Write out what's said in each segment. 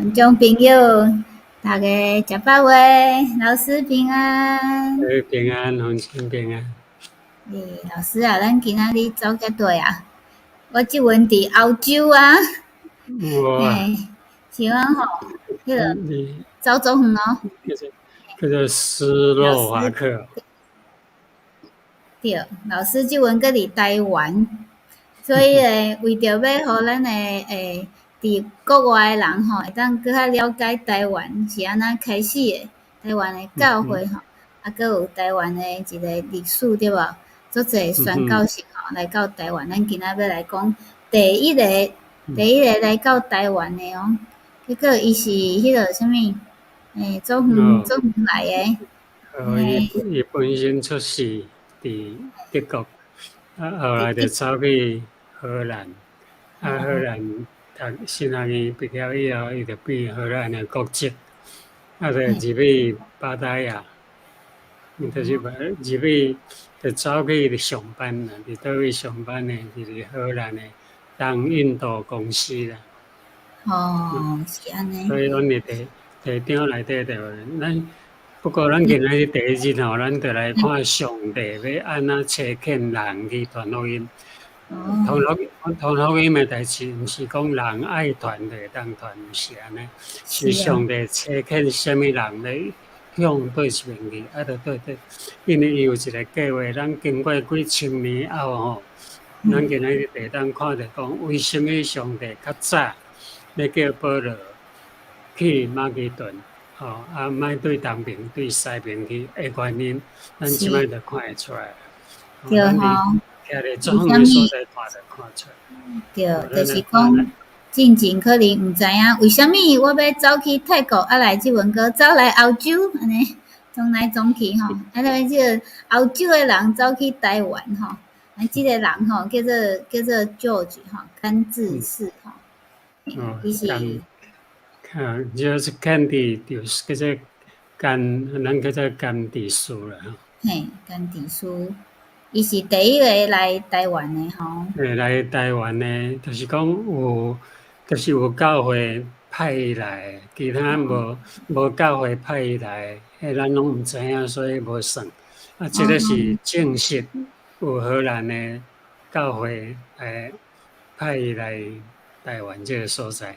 觀眾朋友，大家食飽未？老師平安。欸，平安，紅心平安。欸，老師啊，咱今仔日走遮對啊？我這陣佇歐洲啊。哇！欸，是講吼，彼个走足遠哦。叫做斯洛伐克。對，老師這陣閣佇台灣，所以咧，為著欲予咱的欸，佇國外的人吼，會當閣較了解台灣是按怎開始的，台灣的教會吼，啊，閣有台灣的一個歷史對無？足濟宣教士吼來到台灣，咱今仔欲來講第一個來到台灣的哦，結果伊是彼个啥物？欸，足遠足遠來的。哦，伊本身出世佇德國，啊，後來就走去荷蘭，啊，荷蘭讀神學院畢業以後，伊就變荷蘭的國籍，啊，就入去巴達雅，伊就是入去，就走去上班啦，佇佗位上班的，就是荷蘭的東印度公司啦。哦，是按呢。所以阮佇第第章內底就，咱不過咱今仔日第一日吼，咱就來看上帝欲按怎差遣人去傳福音。傳福音的代誌，毋是講人愛傳就會當傳，毋是按呢，是上帝差遣啥物人咧向佗一邊去，啊，就對對，因為伊有一個計劃，咱經過幾千年後吼，咱今仔日會當看著講，為啥物上帝較早欲叫保羅去馬其頓，吼，啊，莫對東邊、對西邊去的原因，咱這擺就看會出來。對吼。徛佇足遠的所在看就看出來。對，就是講進前可能毋知影為啥物我欲走去泰國，啊來這陣閣走來歐洲，按呢創來創去吼，啊，那這个歐洲的人走去台灣吼，啊，這個人吼叫做 George 吼，甘治世吼，伊是。啊，就是甘治，就是叫做甘，咱叫做甘治師啦。嘿，甘治師，伊是第一個來台灣的吼。嘿，來台灣的，就是講有，就是有教會派伊來，其他無教會派伊來，彼咱攏毋知影，所以無算。啊，這个是正式有荷蘭的教會來派伊來台灣這个所在。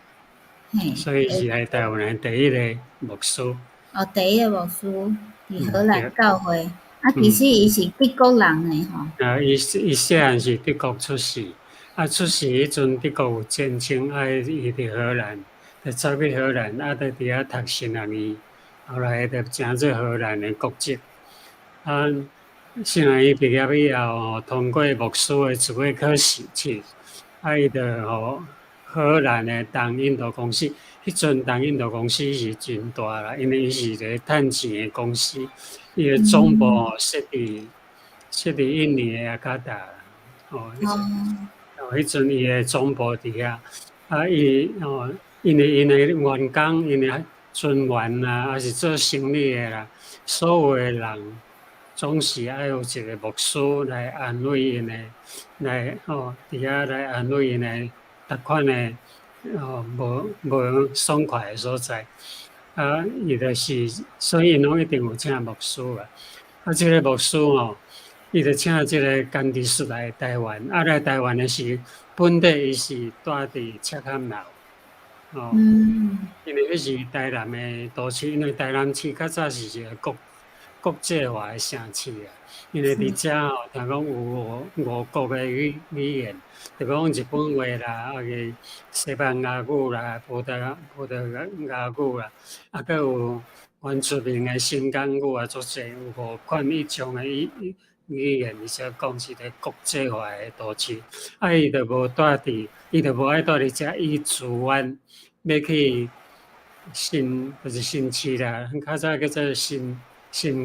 所以是來台灣的第一个牧師。哦，第一個牧師，佇荷蘭教會。啊，其實伊是德國人的吼。啊，伊細漢是德國出世，啊，出世彼陣德國有戰爭，啊，伊佇荷蘭，就走去荷蘭，啊，就佇遐讀神學院，後來就成做荷蘭的國籍。啊，神學院畢業以後吼，通過牧師的資格考試去，啊，伊就予荷蘭的東印度公司，彼陣東印度公司是真大啦，因為伊是一个趁錢的公司，伊的總部設佇印尼的雅加達，哦，彼陣伊的總部佇遐，啊，伊哦，因為𪜶的員工，𪜶的船員啊，抑是做生意的啦，所有的人總是愛有一個牧師來安慰𪜶的，來哦，佇遐來安慰𪜶的。逐款的哦，無爽快的所在，啊，伊就是，所以𪜶攏一定有請牧師啦。啊，這个牧師吼，伊就請這个甘治師來台灣。啊，來台灣的時，本底伊是蹛佇赤崁樓，哦，因為彼是台南的都市，因為台南市較早是一個國際化的城市啊。因為佇遮吼，聽講有五國的語言，就講日本話啦，啊個西班牙語啦，葡萄牙語啦，啊，閣有原住民的新港語啊，足濟有五款以上的語言，而且講是一个國際化的都市。啊，伊就無蹛佇，伊就無愛蹛佇遮，伊自願欲去新，就是新市啦，較早叫做新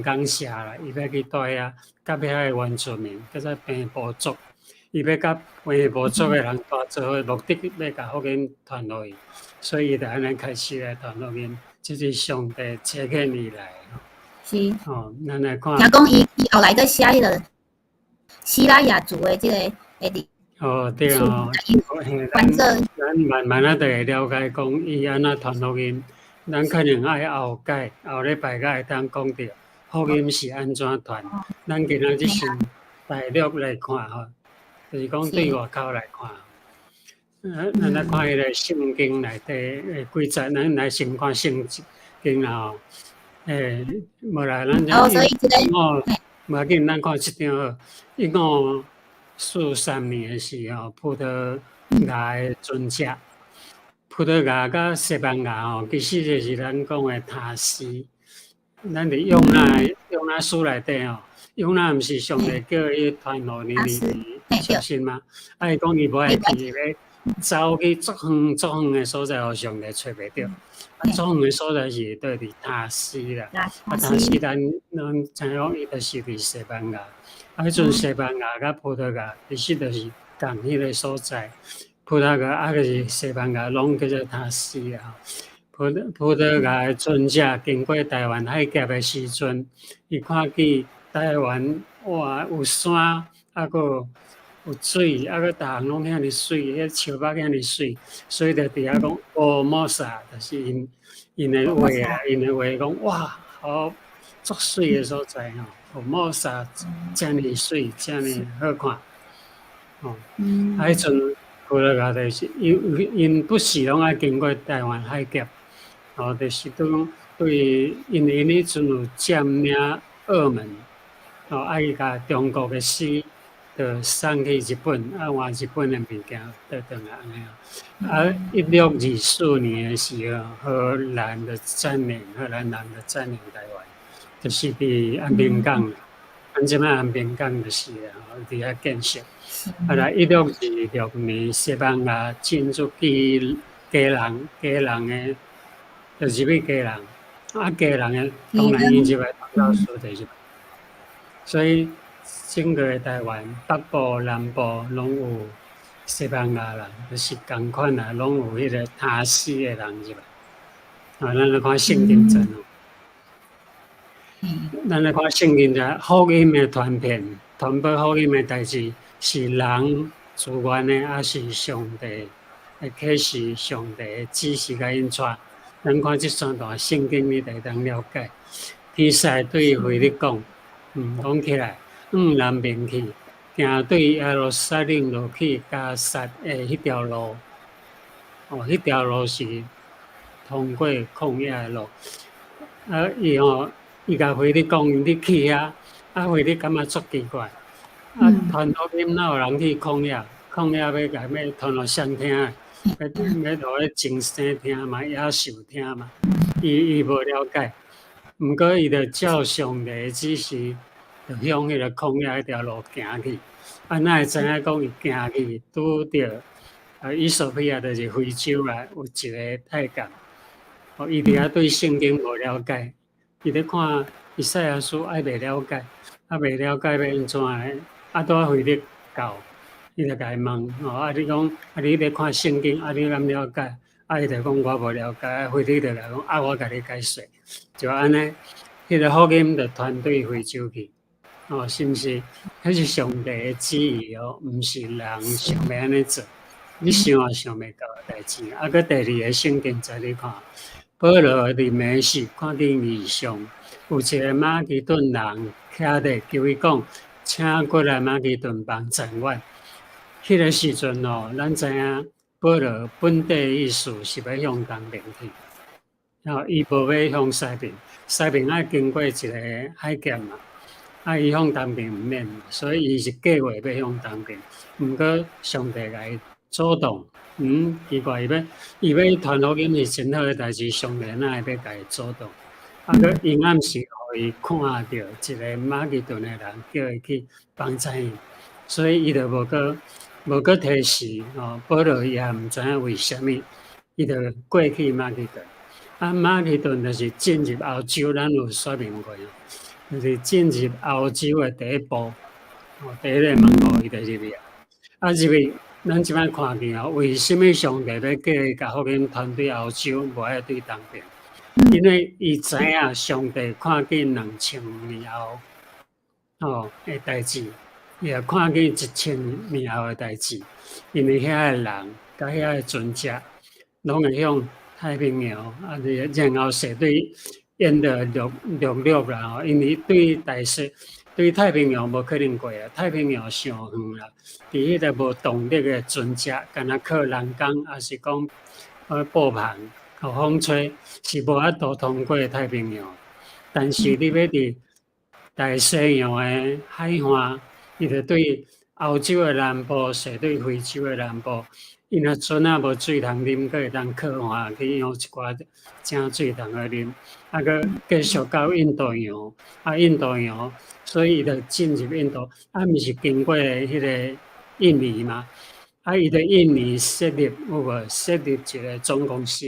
港社啦，伊欲去蹛遐，佮遐的原住民叫做平埔族，伊欲佮平埔族的人蹛做伙，目的欲共福音傳落去，所以伊就按呢開始來傳福音，這是上帝差遣伊來。是。哦，咱來看。聽講伊後來閣寫彼个西拉雅族的這个的哦，對哦，翻做咱慢慢仔就會了解講，伊按怎傳福音，咱可能愛後擺後禮拜才會當講著福音是按怎傳。咱今仔日先大略來看吼，就是講對外口來看。咱來看彼个聖經內底的幾節，咱來先看聖經啦吼。無啦，咱這一五，無要緊，咱看這張好。1543年的時候，葡萄牙的尊者，葡萄牙佮西班牙吼，其實就是咱講的他施。咱佇約拿約拿書內底吼，約拿毋是上帝叫伊傳予尼尼微相信嗎？啊，伊講伊無愛去，欲走去足遠足遠的所在，予上帝揣袂著。啊，足遠的所在是佗？佇他施啦。啊，他施咱攏知影講，伊就是佇西班牙。啊，彼陣西班牙佮葡萄牙其實就是仝彼个所在。葡萄牙啊，就是西班牙，攏叫做他施啊。葡萄牙的尊者經過台灣海峽的時陣，伊看見台灣哇，有山，啊，閣有水，啊，閣逐項攏遐爾媠，彼樹木遐爾媠，所以就佇遐講福爾摩沙，就是𪜶的話啊，𪜶的話講哇，好足媠的所在吼，福爾摩沙遮爾媠，遮爾好看，吼。啊，彼陣葡萄牙就是𪜶𪜶不時攏愛經過台灣海峽，吼，就是講對，因為𪜶彼陣有佔領澳門，吼，啊，伊共中國的絲就送去日本，啊，換日本的物件倒轉來按呢。啊，1624年的時候，荷蘭就佔領，荷蘭人就佔領台灣，就是佇安平港，咱這擺安平港就是啦，吼，佇遐建設。啊，來1626年，西班牙進入去基隆，基隆的就入去基隆，啊，基隆的當然𪜶入來傳教士就入來，所以整個台灣北部、南部攏有西班牙人，就是仝款啊，攏有彼個他施的人入來。啊，咱來看聖經節哦。咱來看聖經節，福音的傳遍、傳播福音的代誌，是人自願的，抑是上帝的啟示？上帝的指示共𪜶帶。咱看這三段聖經，你就會當了解。天使對腓力講：“講起來，往南面去，行對耶路撒冷落去迦薩的彼條路。哦，彼條路是通過曠野的路。啊，伊吼，伊共腓力講，你去遐，啊，腓力感覺足奇怪。啊，傳福音哪有人去曠野？曠野欲共欲傳予誰聽？欲予彼眾生聽嘛，野獸聽嘛？伊無了解。毋過伊就照上帝的指示，就向彼个曠野彼條路行去。啊，哪會知影講伊行去拄著啊，衣索比亞就是非洲啦，有一个太監。哦，伊佇遐對聖經無了解，伊咧看以賽亞書，還袂了解，啊袂了解欲按怎咧？啊，拄仔腓力到，伊就共伊問，哦，啊你講，啊你咧看聖經，啊你敢了解？啊伊就講我無了解，啊腓力就來講，啊我共你解說，就按呢，彼个福音就傳對非洲去，哦，是毋是？彼是上帝的旨意哦，毋是人想欲按呢做，你想也想袂到的代誌。啊，閣第二个聖經節你看，保羅佇馬士看見異象，有一个馬其頓人徛咧，求伊講，請過來馬其頓幫贊阮。彼个時陣哦，咱知影保羅本底意思是欲向東邊去，吼，伊無欲向西邊，西邊愛經過一个海峽嘛，啊，伊向東邊毋免，所以伊是計劃欲向東邊。毋過上帝共伊阻擋，奇怪，伊欲傳福音是真好的代誌，上帝哪會欲共伊阻擋？啊，閣伊暗示予伊看著一个馬其頓的人，叫伊去幫贊伊，所以伊就無閣提示吼，保羅伊也毋知影為啥物，伊就過去馬其頓。啊，馬其頓就是進入歐洲，咱有說明過，就是進入歐洲的第一步，哦，第一个門戶伊就入去啊。啊，入去，咱這擺看見哦，為啥物上帝欲叫伊共福音傳對歐洲，無愛對東邊？因為伊知影上帝看見2000年後，哦的代誌，伊也看見1000年後的代誌，因為遐个人佮遐个船隻，攏會向太平洋，啊，然後踅對沿著陸陸陸啦吼，因為對大西對太平洋無可能過啊，太平洋傷遠啦，佇彼个無動力的船隻，敢若靠人工，抑是講布帆予風吹，是無法度通過太平洋。但是你欲佇大西洋的海岸，伊就對歐洲的南部，踅對非洲的南部，伊若船仔無水通啉，閣會當靠岸去養一寡井水通好啉，啊，閣繼續到印度洋，啊，印度洋，所以伊就進入印度，啊，毋是經過彼个印尼嗎？啊，伊佇印尼設立有無？設立一個總公司，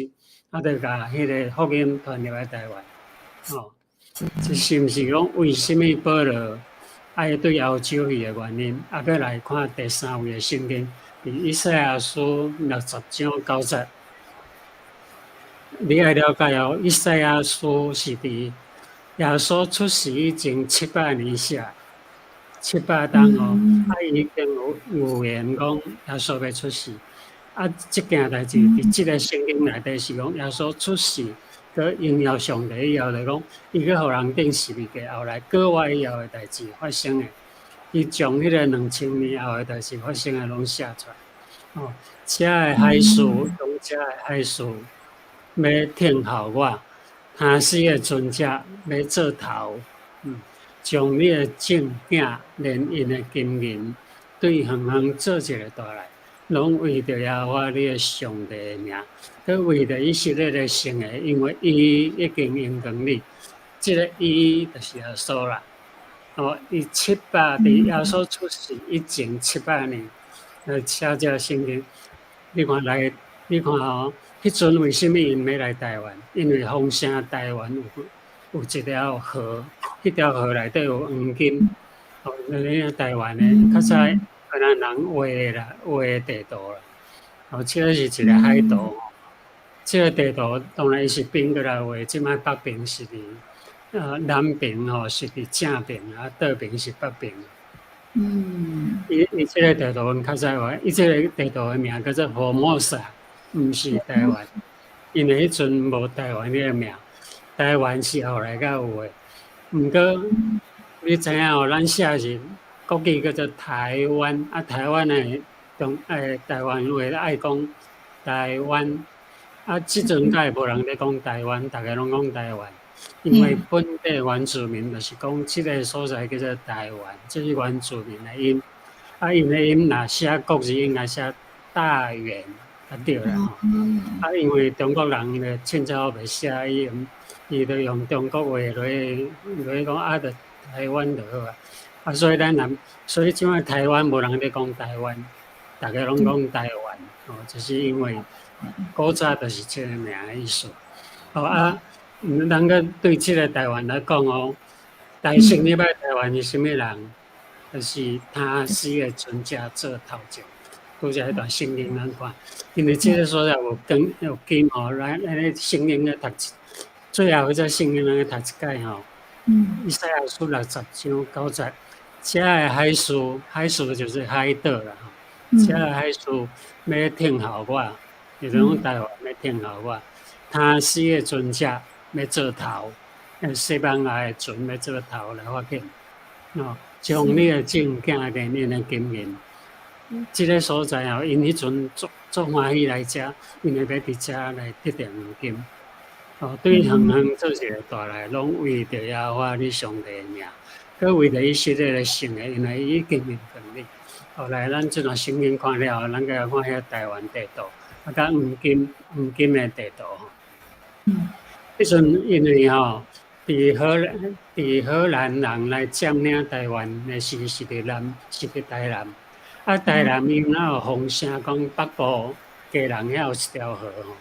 啊，就共彼个福音傳入來台灣，哦，這是毋是講為啥物保羅愛對歐洲去的原因？啊，閣來看第三位的聖經，佇以賽亞書60章9節，你愛了解哦，以賽亞書是佇耶穌出世以前700年寫，700冬哦，啊，伊已經有預言講耶穌欲出世，啊，這件代誌佇這个聖經內底是講耶穌出世，閣榮耀上帝以後，就講伊閣予人釘十字架，後來閣活以後的代誌發生的，伊將彼个2000年後的代誌發生的攏寫出來。哦，遮的海事，講遮的海事欲聽候我，他施的船隻欲做頭，將你的眾囝連𪜶的金銀對遠遠做一个大來，攏為著耶和華你的上帝的名，閣為著以色列的聖的，因為伊已經榮光你。這个伊就是耶穌啦。哦，伊七百佇耶穌出世以前700年，寫這个聖經。你看來，你看吼，彼陣為啥物𪜶欲來台灣？因為風聲台灣有一條河，彼條河內底有黃金。哦，那個台灣的較早荷蘭人畫的啦，畫的地圖啦。哦，這个是一個海圖。這个地圖當然伊是反過來畫，這擺北邊是佇南邊吼是佇正邊，啊，倒邊是北邊。伊這个地圖阮較早話，伊這个地圖的名叫做福摩薩，毋是台灣，因為彼陣無台灣這个名，台灣是後來才有的。毋過你知影哦，咱寫是國語叫做台灣，啊，台灣的中台灣話愛講台灣，啊，這陣才會無人咧講台灣，逐家攏講台灣，因為本地原住民就是講這个所在叫做台灣，這是原住民的音。啊，𪜶的音若寫國字應該寫大員，才對啦吼。啊，因為中國人咧凊彩袂寫伊，伊就用中國話落去落去講啊，就台灣就好啊。啊，所以咱人，所以這擺台灣無人咧講台灣，逐家攏講台灣，哦，就是因為古早就是這个名的意思。哦啊，咱閣對這个台灣來講哦，台成入來台灣是啥物人？就是他施的船隻做頭前，拄才彼段聖經咱看，因為這个所在有金有金吼，咱咧聖經咧讀一，最後彼節聖經咱咧讀一擺吼。以賽亞書60章9節，遮的海事，海事就是海島啦吼。遮的海事欲聽候我，就是講台灣欲聽候我。他施的船隻欲做頭，西班牙的船欲做頭來發現，哦，將你的眾囝連𪜶的金銀，這个所在哦，𪜶彼陣足足歡喜來遮，因為欲佇遮來得著黃金。哦，對遠遠做一个大來，攏為著耶和華你上帝的名，閣為著以色列的聖的，因為伊已經榮光你。後來咱這段聖經看了後，咱閣來看遐台灣地圖，啊，佮黃金的地圖吼。彼陣因為吼，佇荷蘭人來佔領台灣的時，是佇南，是佇台南。啊，台南伊若有風聲講北部基隆遐有一條河吼。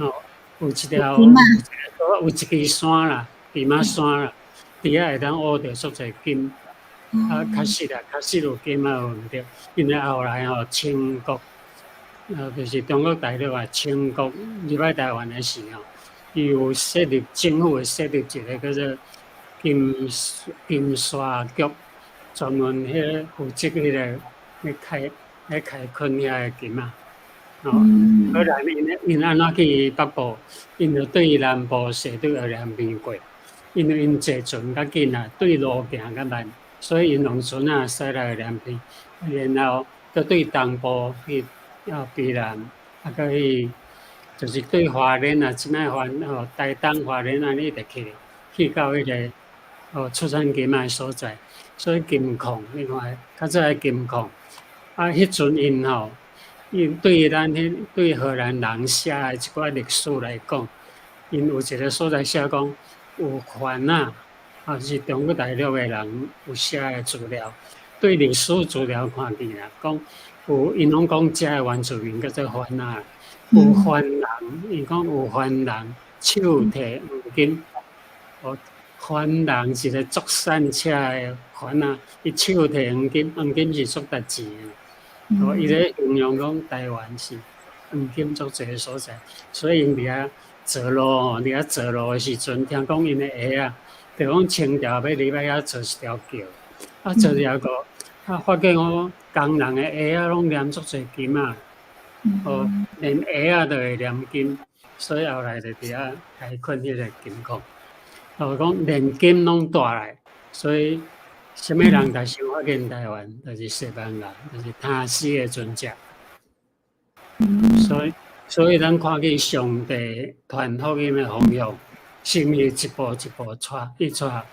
哦，有一條，有一支山啦，金仔山啦，佇遐會當挖著足濟金。啊，確實啦，確實有金仔有毋對。因為後來吼，清國，就是中國大陸啊，清國入來台灣的時吼，伊有設立政府會設立一个叫做金沙局，專門彼个負責彼个咧開墾遐个金仔。哦，荷蘭𪜶按怎去北部？𪜶就對南部踅對荷蘭邊過，因為𪜶坐船較緊啊，對路行較慢，所以𪜶用船仔駛來荷蘭邊，然後閣對東部去到卑南，啊，閣去就是對花蓮啊，這擺番吼台東花蓮按呢一直去，去到彼個哦出產金仔的所在，所以金礦你看，較早的金礦，啊，彼陣𪜶吼，𪜶對咱彼對荷蘭人寫的一寡歷史來講，𪜶有一個所在寫講有番仔，啊是中國大陸的人有寫的資料，對歷史資料看見啦，講有𪜶攏講遮的原住民叫做番仔，有番人，𪜶講有番人手提黃金，哦，番人一個足散車的番仔，伊手提黃金，黃金是足值錢的。哦，伊咧形容講台灣是黃金足濟的所在，所以𪜶佇遐做路吼，佇遐做路的時陣，聽講𪜶的鞋仔，就講清朝欲入來遐做一條橋，啊做一條橋，啊發現講工人的鞋仔攏黏足濟金仔，哦，連鞋仔都會黏金，所以後來就佇遐開墾彼個金礦。哦，講連金攏帶來，所以啥物人來先發現台灣，就是西班牙，就是他死的船隻。所以咱看見上帝傳福音的方向，是毋是一步一步帶，去帶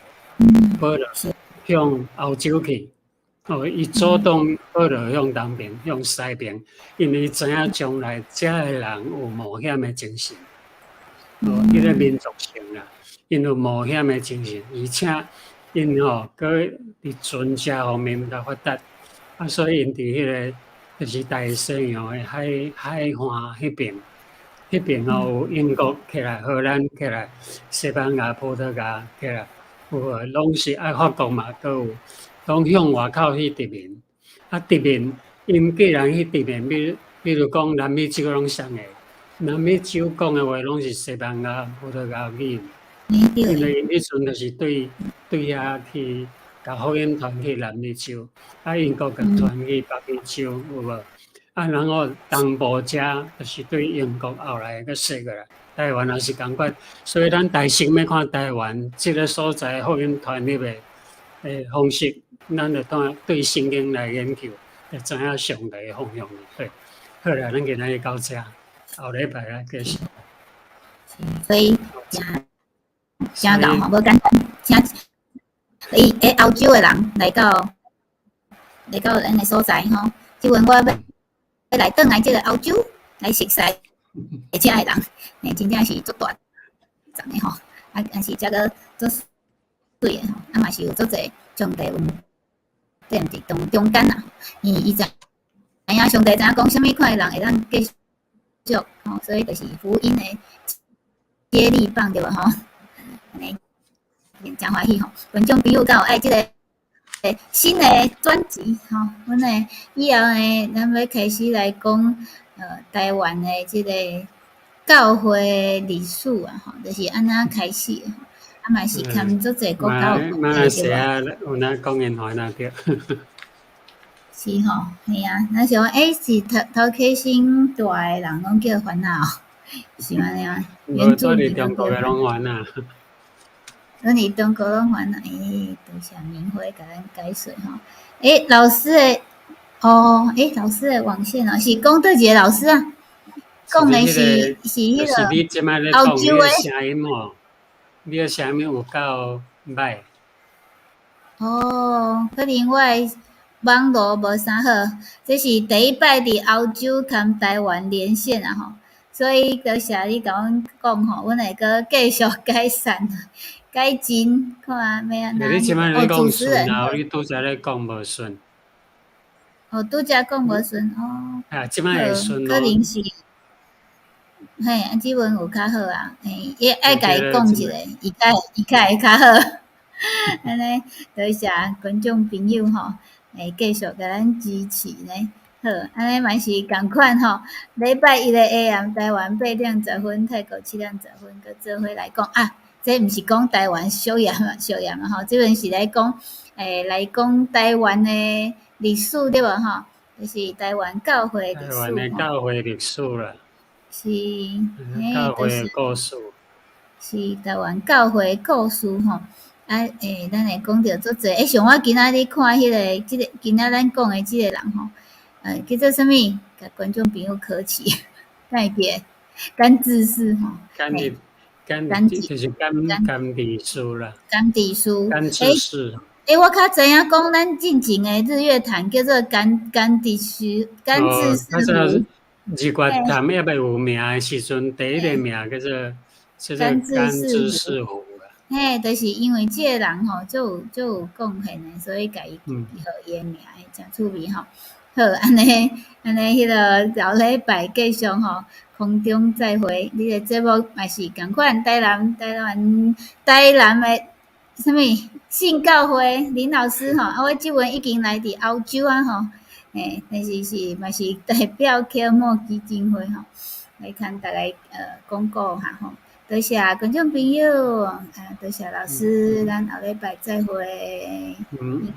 保羅向歐洲去？哦，伊主動保羅向東邊，向西邊，因為伊知影將來遮的人有冒險的精神，哦，彼個民族性啦，𪜶有冒險的精神，而且𪜶吼閣佇船隻方面較發達，啊，所以𪜶佇彼個就是大西洋的海岸彼邊，彼邊吼有英國起來、荷蘭起來、西班牙、葡萄牙起來，有無？攏是啊，法國嘛，閣有，攏向外口去殖民。啊，殖民，𪜶既然去殖民，比如講南美洲攏啥個？南美洲講的話攏是西班牙、葡萄牙語，因為𪜶彼陣就是對遐去，共福音傳去南美洲，啊，英國共傳去北美洲，有無？啊，然後東部遮就是對英國後來閣踅過來，台灣也是仝款，所以咱台先欲看台灣這个所在福音傳入的方式，咱就當對聖經來研究，就知影上帝的方向。對，好啦，咱今仔日到遮，後禮拜來繼續。所以誠誠𠢕吼，無簡單，請伊欸歐洲的人來到咱的所在吼，這陣我欲來轉來這个歐洲來熟悉遮的人，欸，真正是足大層的吼，啊，但是遮閣足媠的吼，啊嘛是有足濟上帝恩典佇當中間啊，伊知影上帝知影講啥物款的人會當繼續吼，所以就是福音的接力棒對無吼？按呢誠歡喜吼，觀眾朋友敢有愛這个新的專輯吼？阮的以後呢，咱欲開始來講台灣的這个教會歷史啊，吼，就是按怎開始的，啊嘛是含足濟國家有關係對無？有哪講𪜶番仔對。是吼，嘿啊，若想欸是頭殼先大的人攏叫番仔哦，是按呢嗎？無，住佇中國的攏番仔。攏佇中國攏番仔，欸，多謝明輝共咱解說吼。欸，老師的，哦，欸，老師的網線哦，是講佗一个老師啊？講的是彼個歐洲的。聲音吼，你的聲音有夠歹。哦，可能我的網路無啥好，這是第一擺佇歐洲佮台灣連線啊吼，所以多謝你共阮講吼，阮會閣繼續改善、改進，看欲按怎。你這擺咧講順啊，你拄才咧講無順。哦，拄才講無順哦。啊，這擺會順可能是，嘿，啊，這陣有較好啊，嘿，伊愛共伊講一下，伊較會較好。按呢，多謝觀眾朋友吼，會繼續共咱支持呢。好，按呢嘛是仝款吼。禮拜一的 AM 台灣8點10分，泰國7點10分，閣做伙來講啊。這毋是講台灣小鹽啊，小鹽啊吼，這陣是來講，來講台灣的歷史對無吼？就是台灣教會歷台灣的史吼。教會歷史啦。是，嘿，教會就是的故事。是台灣教會故事吼。啊，咱會講著足濟。像我今仔日看彼個，這個今仔咱講的這個人吼，叫做啥物？共觀眾朋友考試，敢會記得？甘治世吼，甘治甘甘治就是甘甘治世啦。甘治世。甘治世。我較知影講，咱進前的日月潭叫做甘甘治世，甘治世湖。日月潭猶未有名的時陣，第一個名叫做甘治世湖啦。嘿，就是因為這個人吼，足有足有貢獻的，所以共伊予伊的名，誠趣味吼。好，按呢按呢，彼个後禮拜繼續吼，空中再會。你的節目嘛是仝款，台南台灣台南的啥物信教會林老師吼，啊，我這陣已經來佇歐洲啊吼，但是是嘛是代表啟摩基金會吼，來共大家講講下吼。多謝觀眾朋友，啊，多謝老師，咱後禮拜再會。嗯。